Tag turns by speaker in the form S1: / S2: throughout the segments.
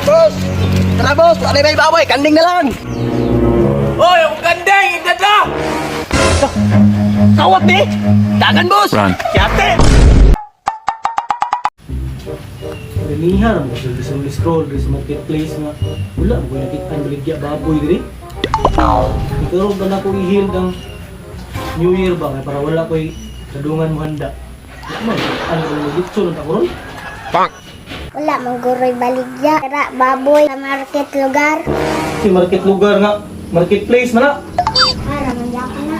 S1: Boss! Tara boss, wala may baboy, kanding na lang.
S2: Oy, akong kanding! Indada!
S1: Kawat ni! Dagan boss!
S3: Run.
S2: Yate!
S4: Ganihan mo sa gusto scroll sa marketplace nga wala mo ko nakita ang baligya baboy diri. Ikaw ba na ko i-heal ang New Year ba kay para wala ko'y kadungan mo handa. Wala man, ano ko nagitso lang ako ron?
S5: Wala man guroy baligya. Tara, baboy sa market lugar.
S4: Si market lugar nga, marketplace man na.
S5: Para man gyapon na.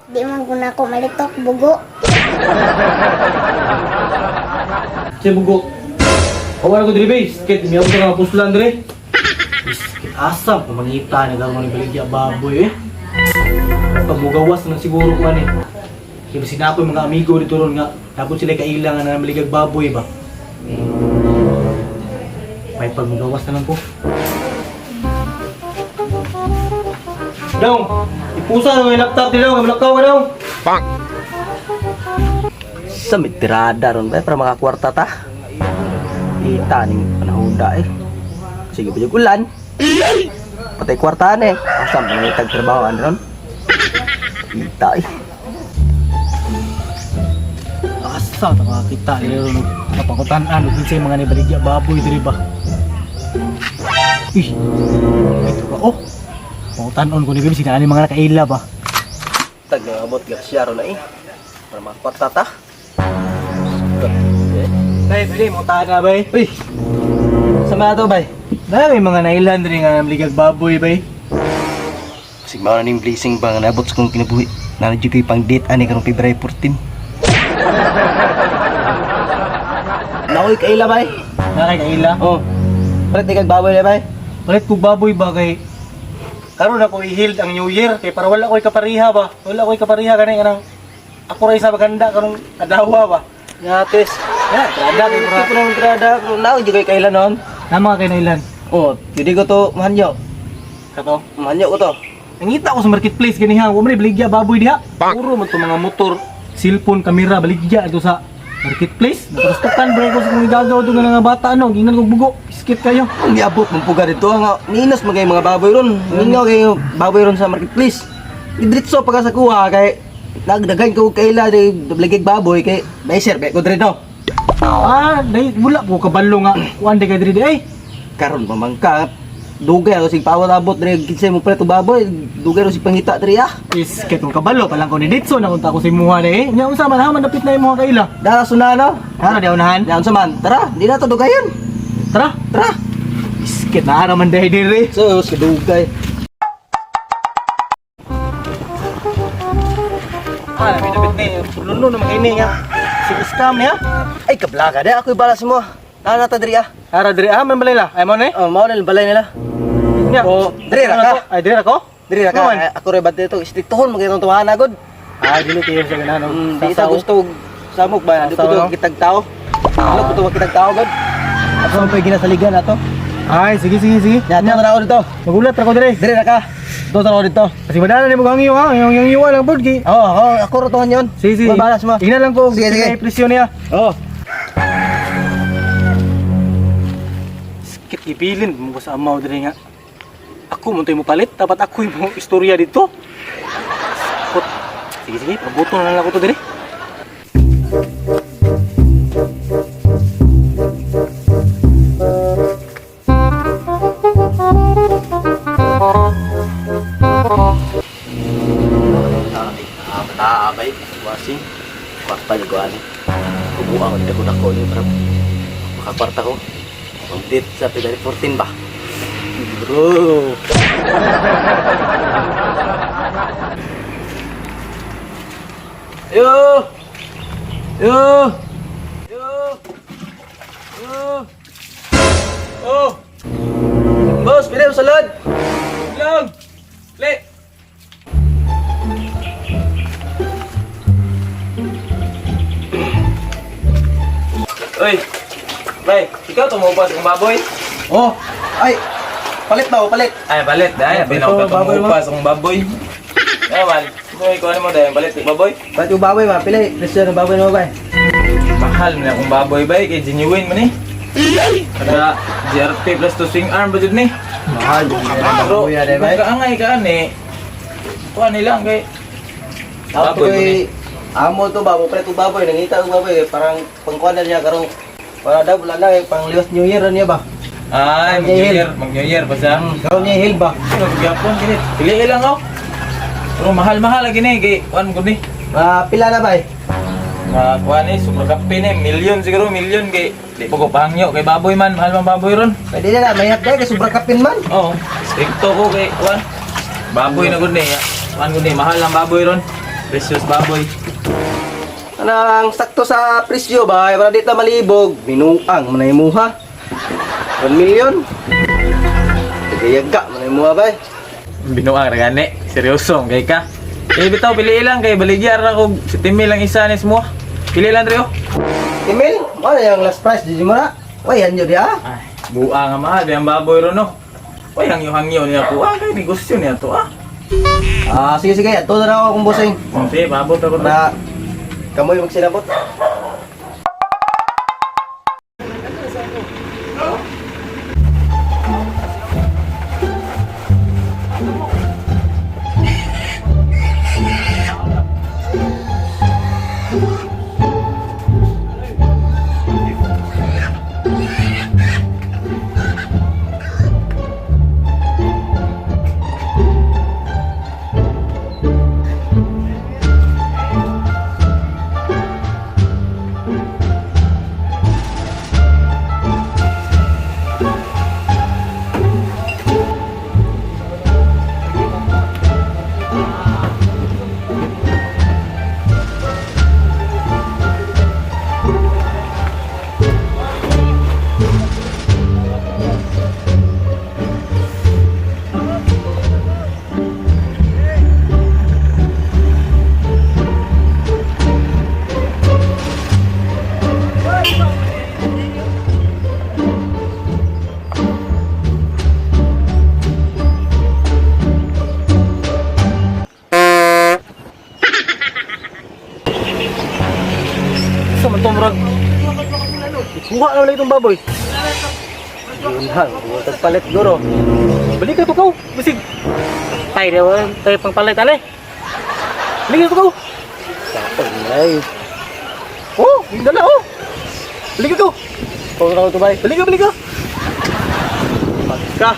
S5: Di man guna ko malitok bugo.
S4: Si bugo. Awara ko diri base, kit miyaw ko nga puslan diri. Iskit asam kung mangita na daw ni baligya baboy eh. Pagmugawas na lang siguro ko ani. Kaya basin ako yung mga amigo dito ron nga, tapos sila kailangan na maligag baboy ba. May pagmugawas na lang ko. Dong, ipusa na yung laptop nila, may malakaw ka dong.
S1: Sa may tirada ron ba para makakwarta ta. Ita ning panahuda eh. Sige pa yung ulan. Patay kwartaan eh. Asa man ang tagtrabahoan ron? Ita eh.
S4: Asa ta makakita nila ron napangkutan-an ug kinsay mga nibaligya baboy diri ba. Uy, ito ka oh. Pangkutan-on ko ni Bim sina ani mga nakaila ba.
S1: Tag nga abot grasya ron na eh. Para makakwarta ta. Sugat. Eh.
S4: Bay, pwede mo tahan na bay.
S1: Uy. Sa mga to bay.
S4: Dahil may mga nailan diri nga namaligag baboy bay.
S1: Sig mao na ning blessing ba nga nabot sa kong kinabuhi. Nanadyo ko'y pang date ani karong February 14. Naoy kaila bay.
S4: Nakay kaila.
S1: Oh. Palit ikag baboy na bay.
S4: Palit kog baboy ba kay karon ako i-healed ang New Year kay para wala ko'y kapariha ba. Wala ko'y kapariha gani kanang ako ra isa maganda karong adlaw ba.
S1: Yates.
S4: Ya, trada kay
S1: Hindi
S4: para.
S1: ko naman trada. Naoy jud ko'y kaila noon.
S4: Na mga kay nailan.
S1: Oh, hindi ko to mahanyo.
S4: Kato.
S1: Mahanyo ko to.
S4: Nangita ko sa marketplace ganiha, wa man baligya baboy diha. Puro man to mga motor, cellphone, kamera baligya ato sa marketplace. Naprastukan ba ko sa kung gagaw do nga mga bata ano, giingnan kog bugo, iskit kayo.
S1: Ang giabot mong puga dito nga ninos magay mga baboy ron. Mingaw kayo baboy ron sa marketplace. Idritso pagka sa kuha kay nagdaghan ko kaila di dubligig baboy kay may sir ko diri no.
S4: Ah, dai wala po kabalo nga kuan di kay diri di ay.
S1: Karon pa man ka dugay ako sig pawat abot diri kinsay mo palit og baboy dugay ro sig pangita diri ah.
S4: Iskit kong kabalo pa lang ko ni Ditso na unta ko sa imuha ni eh. Nya unsa man ha man dapit na imuha kaila.
S1: Dara sunano.
S4: Tara di unahan.
S1: Naon sa man? Tara, di na to dugayan.
S4: Tara.
S1: Tara.
S4: Iskit na ara man dai diri.
S1: Sus, kadugay.
S4: Ah, dapit dapit ni. Luno na makini nga. Si scam niya.
S1: Ay kablaga di ako'y bala sa mo. Nana ta diri ah.
S4: Ara diri ah man balay la. Ay mo ni.
S1: Oh, mao na balay nila.
S4: Nya.
S1: Oh, diri ra ka.
S4: Ay diri ra ko.
S1: Diri ra ka.
S4: Naman.
S1: Ay, ako ray bad dito istriktohon mo kitong tuwahan agod.
S4: Ay dili kayo sa ganahan.
S1: Di ta gusto og samok ba? Di ko
S4: Sasaw,
S1: to
S4: no?
S1: kitag tao. Ano ko to kitag tao gud? Ako man pa'y ginasaligan ato.
S4: Ay, sige, sige, sige.
S1: Nya to na ako dito.
S4: Magulat ra ko dire.
S1: Diri ra ka. Do sa ako dito.
S4: Kasi madala ni mo hangiw ha. Yung yung iwa lang pod kay.
S1: Oo, oh, ako ro tuhan yon.
S4: Sige, sige.
S1: Mabalas mo.
S4: Tingnan lang ko
S1: Sige, sige.
S4: sige. Presyo niya.
S1: Oo.
S4: Skip ibilin mo ko sa amaw dire nga. Ako mo mo palit, dapat ako yung mo istorya dito. Sakot. Sige, sige, pabuto na lang ako to dire.
S1: Taabay, wasing. Kwarta ni ko ani. Kubuha ko dito ko ni para makakwarta ko. Ang date sa February 14 ba?
S4: Bro.
S1: Yo! Yo! Yo! Yo!
S2: Oh!
S1: Boss, pili mo salad.
S2: Lang! Le! Uy! Bay, ikaw tumupas ang baboy?
S1: Oh, ay. Palit ba? Palit.
S2: Ay, balit. Dahil,
S4: Ay,
S2: binaw ka
S4: ito, baboy mo.
S2: tumupas ang baboy. Ay, man. Ikaw, ikaw mo dahil, balit. Baboy?
S1: Palit yung baboy ba? Pili. Presyo ng baboy mo ba?
S2: Mahal na akong baboy, bay. Kay genuine man eh. Kada GRP plus to swing arm ba jud ni?
S1: Mahal.
S2: Pero
S1: Kuya, di ba?
S2: kung kaangay ka ani, kuha nila kay
S1: Ako
S2: baboy mo ni.
S1: kay amo to ba, mo pre to baboy, nangita og baboy, parang pangkuan na niya karong para daw wala lang eh, pang liwas New Year niya ba?
S2: Ay, mag New Year, mag New Year pa siya.
S1: Karon niya hill ba?
S2: Pero gyapon kini. Pili lang oh. Pero mahal-mahal lagi ni kay kuan gud ni.
S1: Ah, pila na ba eh?
S2: Nga kuan ni super kape ni, million siguro, million kay di pa ko pahangyo kay baboy man, mahal man baboy ron.
S1: Pwede na na, mayat dahil kay sobra kapin man.
S2: Oo, stricto ko kay kuan. Baboy na gud ni. Kuan gud ni, mahal ang baboy ron. Precious baboy.
S1: Anang sakto sa presyo ba, para di ta malibog, binuang man ay muha. 1 million. Tagayaga man ay muha ba?
S2: Binuang ra gani. Seryoso kay ka. Eh bitaw pili lang kay baligya ra kog 7 mil ang isa ni mo. Pili lang Rio.
S1: Emil, ano yung last price di mo na? Uy, yan yun ah.
S2: Ay, buang nga mahal ang baboy ron no. Uy, hangyo-hangyo niya ko. Ah, kay negosyo niya to ah.
S1: Ah, sige sige, ato na ako kung bossing.
S2: Sige, paabot ako na.
S1: Para kamoy magsinabot.
S4: Sa man to murag. Ikuha na lang itong baboy.
S1: Yun hang, palit guro.
S4: Balik ka to kaw. Bisig. Tay daw, tay pangpalit ani. Balik ka to kaw.
S1: Ay,
S4: Oh, dala oh. Balik ka to.
S1: kung na to bay.
S4: Balik ka, balik ka. Pagka.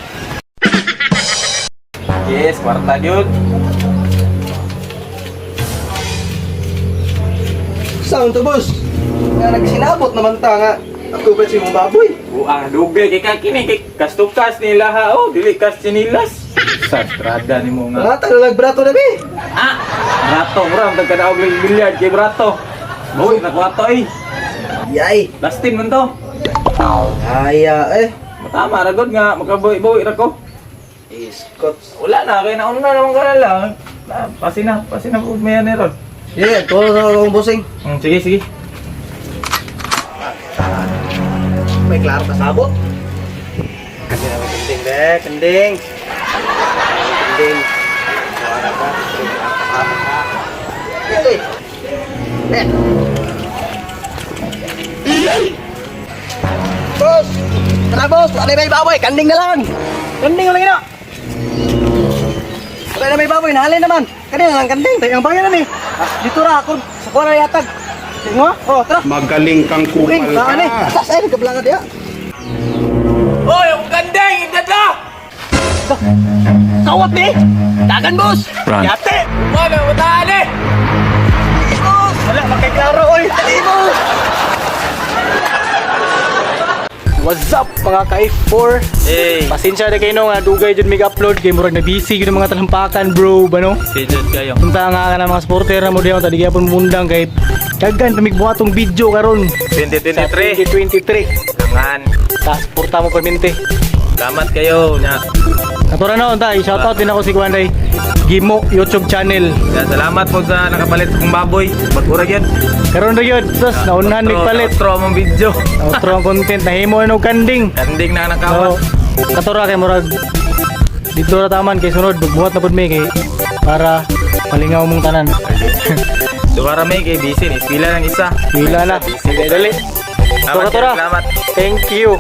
S2: Yes, kwarta gyud.
S1: Saan to boss? Nga nagsinabot naman ta nga. Ako ba si mong baboy?
S2: Buang dugay kay ka kini kay kastukas nila ha. Oh, dili kas sinilas. Sa strada nimo nga.
S1: Mga tagalag brato na bi.
S2: Ah, brato mura ang tagkadaog ng bilyard kay brato. Boy, nakuha to eh.
S1: Yay.
S2: Lastin man to.
S1: Aya eh.
S2: Tama ra gud nga makaboy-boy ra ko.
S1: Iskot.
S2: Wala na kay nauna naman ka na lang. Na, pasi na po may ron.
S1: Yeah, tulo na ako kung bossing.
S2: Sige, sige.
S1: May klaro ka sabot. Kanding na kanding be, kanding. Kanding. Wala ka. Ito eh. Eh. Boss! Tara boss! Wala may baboy! Kanding na lang!
S4: Kanding lang ina.
S1: Wala na may baboy! Nahalin naman! Kanding na lang kanding!
S4: Tay ang bayan ani. Dito ra ako sa kuha na yatag. Tingo? Oh, tara.
S3: Magaling kang
S4: Okay,
S3: kupal
S4: saan eh?
S3: ka.
S1: Sas ay nagkablanga diya!
S2: Oy, ang kanding idadla.
S4: Kawat ni. Dagan boss. Yate.
S2: Wala utaan eh.
S4: Wala makiklaro oy.
S1: Dali boss!
S4: What's up mga ka-F4?
S2: Hey,
S4: Pasensya na kayo no nga dugay jud mig upload kay murag na busy gyud ang mga talampakan bro ba no?
S2: si Jud kayo.
S4: Unta nga ka ng mga supporter na mo diyan tadi gyapon mundang kay daghan pa mig buhatong video karon sa
S2: 2023.
S4: 2023.
S2: Langan.
S4: Ta suporta mo permente.
S2: Salamat kayo na.
S4: Natura na unta, i-shoutout din ako si Kwanday Gimo YouTube channel.
S2: Ya, salamat po sa nakapalit kong baboy. Mag-ura gyud.
S4: Karon ra gyud, sus naunhan mig palit.
S2: Outro among video.
S4: Outro ang content nahimo na og kanding.
S2: Kanding na nakawat.
S4: So, katura kay murag dito ra taman kay sunod magbuhat na pud mi kay para malingaw mong tanan.
S2: Duha ra may kay busy ni. Pila lang isa.
S4: Pila na.
S2: Busy
S4: Dali.
S2: Salamat,
S4: Tura, tura.
S2: salamat.
S4: Thank you.